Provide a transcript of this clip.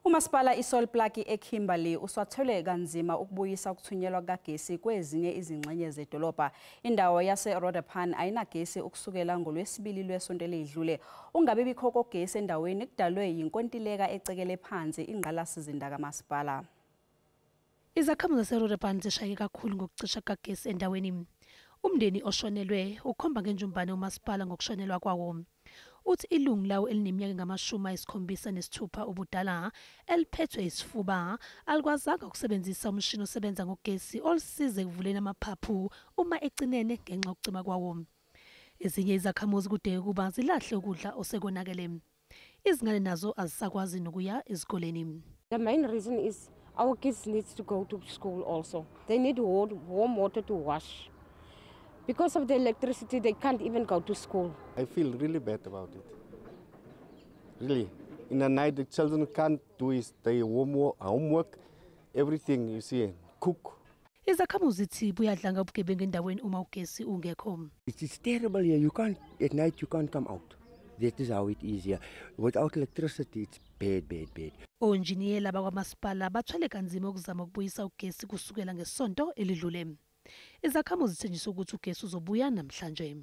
Umasipala iSol Plaatje eKimberley uswathwele kanzima ukubuyisa ukuthunyelwa kukagesi kwezinye izingxenye zedolobha. Indawo yase-Roodepan ayinagesi ukusukela ngolwesibili lwesonto elidlule. Ungabibikho kogesi endaweni kudalwe yinkontileka ecekele phansi ingqalasizinda kamasipala. Izakhamuzi zaseRoodepan zishayeke kakhulu ngokucisha kukagesi endaweni. Umndeni oshonelwe ukhomba ngenjumbane umasipala ngokushonelwa kwawo. Uthi ilungu lawo elineminyaka engama-76 ubudala eliphethwe isifuba alikwazanga ukusebenzisa umshini osebenza ngogesi olisize ekuvuleni amaphaphu uma ecinene ngenxa yokucima kwawo. Ezinye izakhamuzi kudingeka ukuba zilahle ukudla osekonakele. Izingane nazo azisakwazi nokuya ezikoleni. The main reason is our kids needs to go to school also. They need warm water to wash. Because of the electricity, they can't even go to school. I feel really bad about it. Really. In the night, the children can't do their homework, everything, you see, cook. Izakhamuzi zithi buyadlanga ubugebengu endaweni uma ugesi ungekho. It's terrible here. You can't, at night you can't come out. That is how it is here. Without electricity, it's bad, bad, bad. Onjiniyela bakwamasipala bathwele kanzima ukuzama ukubuyisa ugesi kusukela ngesonto elidlule. Izakhamuzi zithenjiswe ukuthi ugesi uzobuya namhlanje.